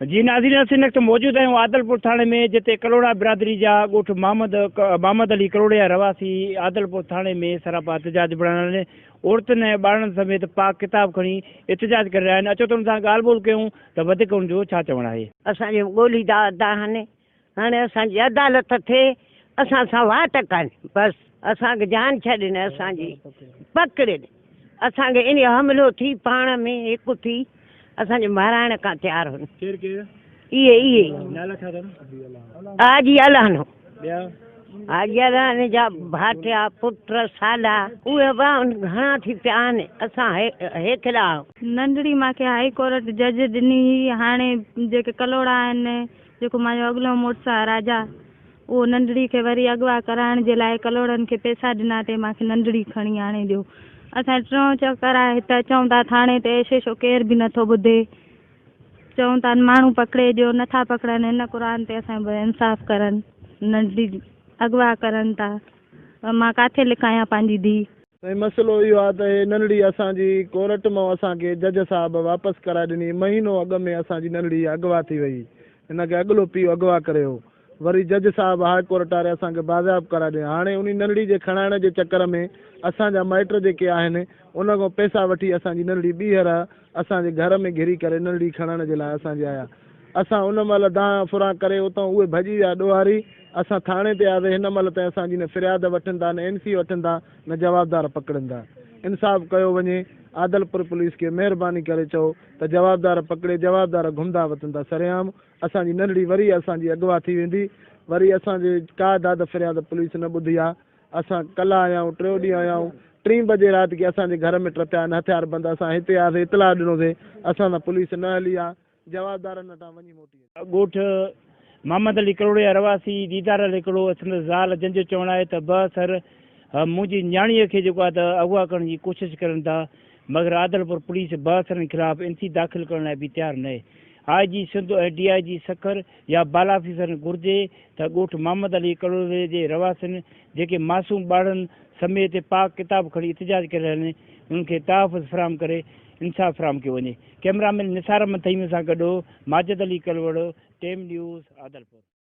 جي ناظرين اسين هن وقت موجود آهيون عادلپور ٿاڻي ۾ جتي ڪلهوڙا برادري جا ڳوٺ محمد محمد علي ڪلهوڙي جا رهواسي عادلپور ٿاڻي ۾ سراپا احتجاج بڻايل آهن عورتن ۽ ٻارڙن سميت پاڪ ڪتاب کڻي احتجاج ڪري رهيا آهن اچو ته انهن سان ڳالهه ٻولهه ڪيون ته وڌيڪ انهن جو ڇا چوڻ آهي. اسان جي ڳولي دا آهن هاڻي اسان جي عدالت ٿئي اسان سان واٽ ڪن بس اسان کي جان ڇڏين اسان جي پڪڙين اسان کي انهي حملو ٿي پاڻ ۾ هڪ ٿي اسان جي مارائڻ کان تيار هن. ڪير ڪير؟ اهي اهي. نالا ڇا اٿن؟ حاجي الهانو. ٻيا؟ حاجي الهاني جا ڀائٽيا پٽ سالا اهي به گهڻا ٿي پيا آهن اسان هيڪلا آهيون. ننڍڙي مان کي هائي ڪورٽ جج ڏني هئي هاڻي جيڪي ڪلهوڙا آهن جيڪو مانجو اڳلو مڙس آ راجا، اهو ننڍڙي کي وري اغوا ڪرائڻ جي لاء ڪلهوڙن کي پئسا ڏنا تي مان کي ننڍڙي کڻي آڻي ڏيو. اسان ٽيون چڪر آ هت اچون ٿا ٿاڻي تي ايس ايڇ او ڪير به نٿو ٻڌي. چئون ٿا ماڻهو پڪڙي ڏيو نٿا پڪڙن هن قرآن تي اسان جو انصاف ڪرن ننڍڙي اغوا ڪرن ٿا مان ڪاٿي لڪايان پنهنجي ڌي. سائين مسئلو اهو آ ته هي ننڍڙي اسان جي ڪورٽ مان اسان کي جج صاحب واپس ڪرائي ڏني مهينو اڳ ۾ اسان جي ننڍڙي اغوا ٿي وئي هن کي اڳلو پيء اغوا ڪري هو وري جج صاحب هاء ڪورٽ واري اسان کي بازياب ڪرائي ڏني هاڻي انهي ننڍڙي جي کڻائڻ جي چڪر ۾ اسان جا مائٽ جيڪي آهن ان کان پئسا وٺي اسان جي ننڍڙي ٻيهر اسان جي گهر ۾ گهري ڪري ننڍڙي کڻڻ جي لاء اسان جي آيا اسان ان مهل دانهن ڦران ڪري اتان اهي ڀڄي ويا ڏوهاري اسان ٿاڻي تي آياسين هن مهل تائين اسان جي نه فرياد وٺن ٿا نه اين سي وٺن ٿا نه جوابدار پڪڙن ٿا انصاف ڪيو وڃي عادلپور پوليس کي مهرباني ڪري چئو ته جوابدار پڪڙي جوابدار گهمدا وتن ٿا سرعام اسان جي ننڍڙي وري اسان جي اغوا ٿي ويندي وري اسان جي ڪا داد فرياد پوليس نه ٻڌي آ اسان ڪلهه آيا آهيون ٽيون ڏينهن آيا آهيون ٽين بجي رات کي اسان جي گهر ۾ ٽپيا آهن هٿيار بند اسان هتي آياسين اطلاع ڏنوسين اسان سان پوليس نه هلي آ جوابدارن وٽان وڃي موٽي اچ. ڳوٺ محمد علي ڪلهوڙي جا رهواسي ديدار علي ڪلهوڙو ۽ سندس زال جن جو چوڻ آهي ته بااثر منهنجي نياڻيء کي جيڪو آهي ته اغوا ڪرڻ جي ڪوشش ڪرن ٿا مگر عادلپور پوليس بااثرن خلاف اين سي داخل ڪرڻ لاء به تيار ناهي I G Sindh ۽ D I G Sukkur يا بالا آفيسرن گهرجي ته ڳوٺ محمد علي ڪلهوڙي جي رهواسين جيڪي معصوم ٻارڙن سميت پاڪ ڪتاب کڻي احتجاج ڪري رهيا آهن انهن کي تحفظ فراهم ڪري انصاف فراهم ڪيو وڃي. ڪئميرا مين نثار احمد ٿهيم سان گڏ ماجد علي ڪلوڙ، ٽيم نيوز، عادلپور.